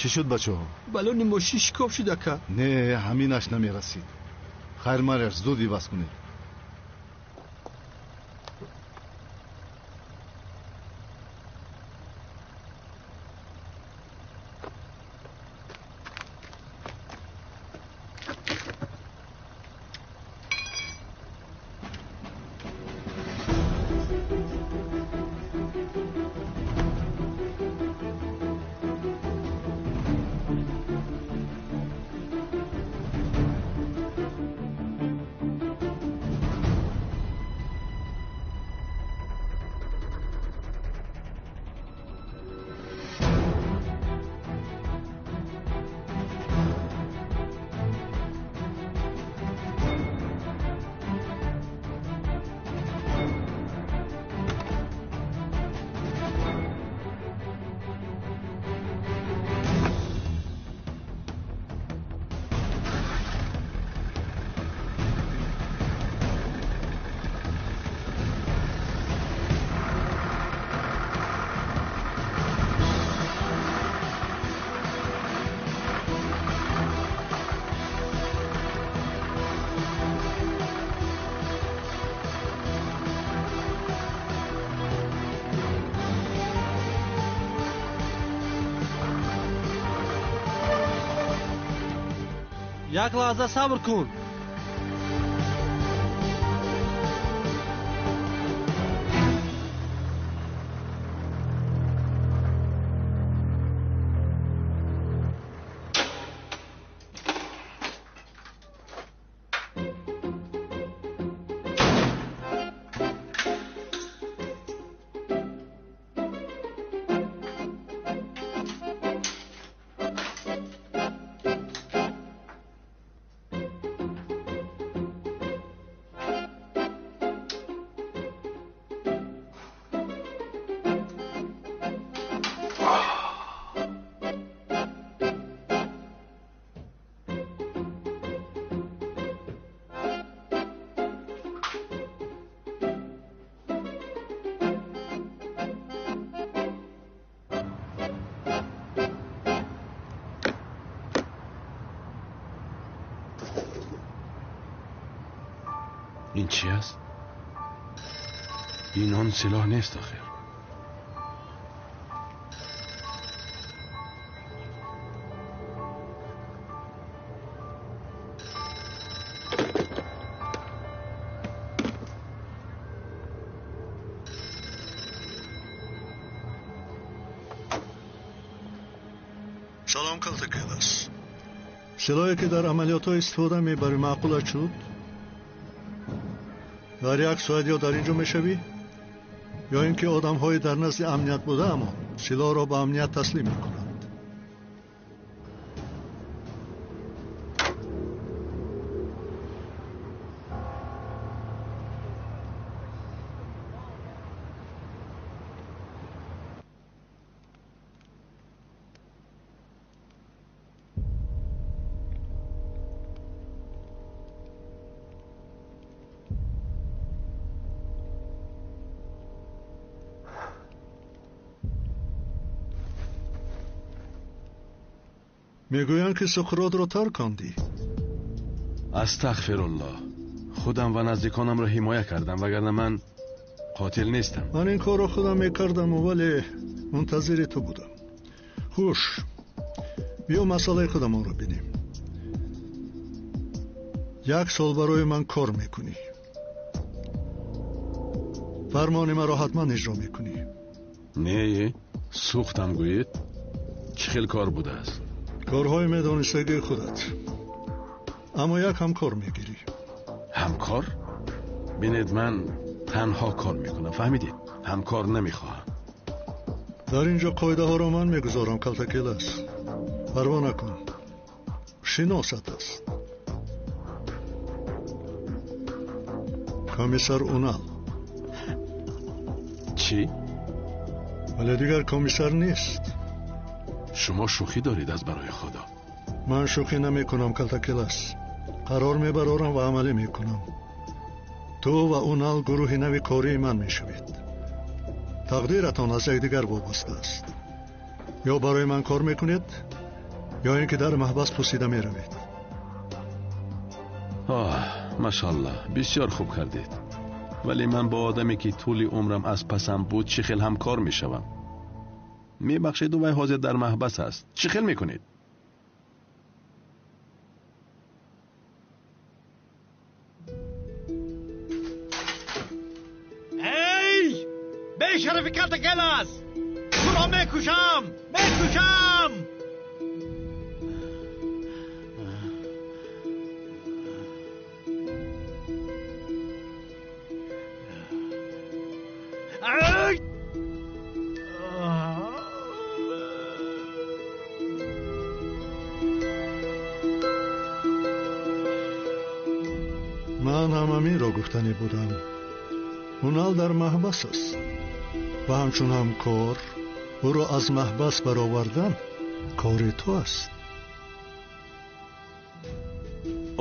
Чӣ шуд, бачаҳо? Балони мошин шикоф шуд, ака. Не, ҳаминаш намерасид. Хайр, мареш, зуд иваз кунед. Як лаҳза сабр кун. Ин чӣ аст? Ин он силоҳ нест охир. Салом, Калтакелас. Силоҳе ки дар амалиётҳо истифода мебарӣ маъқулат шуд? Дар як соат ё дар ин ҷо мешавӣ, ё ин ки одамҳои дар назди амният будаамон силоҳро ба амният таслим мекунанд. Мегӯянд ки Суқротро таркондӣ. Астағфируллоҳ. Худам ва наздиконамро ҳимоя кардам, вагарна ман қотил нестам. Ман ин корро худам мекардам, вале мунтазири ту будам. Хуш, биё масъалаи худамонро бинем. Як сол барои ман кор мекунӣ. Фармони маро ҳатман иҷро мекунӣ. Не, сӯхтам гӯед. Чӣ хел кор будааст? Корҳои медонистагии худат. Аммо як ҳамкор мегирӣ. Ҳамкор? Бинед, ман танҳо кор мекунам, фаҳмидед? Ҳамкор намехоҳам. Дар ин ҷо қоидаҳоро ман мегузорам, Калтакелас. Парво накун. Шиносат аст. Комиссар Унал. Чӣ? Вале дигар комиссар нест. Шумо шӯхӣ доред аз барои Худо. Ман шӯхӣ намекунам, Калтакелас. Қарор мебарорам ва амалӣ мекунам. Ту ва Унал гурӯҳи нави кории ман мешавед. Тақдиратон аз якдигар вобаста аст. Ё барои ман кор мекунед, ё ин ки дар маҳбас пусида меравед. Оҳ, машаллоҳ, бисёр хуб кардед. Вале ман бо одаме ки тӯли умрам аз пасам буд чӣ хел ҳамкор мешавам? Мебахшед, вай ҳозир дар маҳбас аст. Чӣ хел мекунед? Эй! Бешарафи Калтакелас! Туро мекушам! Мекушам! Ай! Ман ҳам ҳаминро гуфтанӣ будам. Унал дар маҳбас аст ва ҳамчун ҳамкор ӯро аз маҳбас баровардан кори ту аст.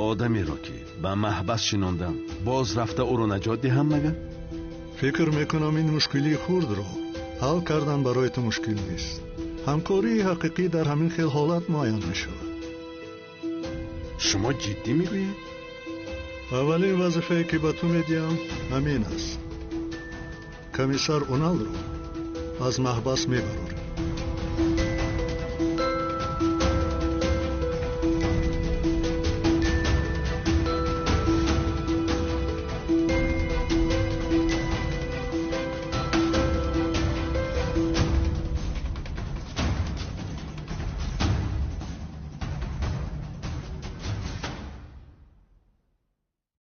Одамеро ки ба маҳбас шинондам, боз рафта ӯро наҷот диҳам магар? Фикр мекунам ин мушкилии хурдро ҳал кардан барои ту мушкил нест. Ҳамкории ҳақиқӣ дар ҳамин хел ҳолат муайян мешавад. Шумо ҷиддӣ мегӯед? Аввалин вазифае ки ба ту медиҳам ҳамин аст. Комиссар Уналро аз маҳбас мебарорем.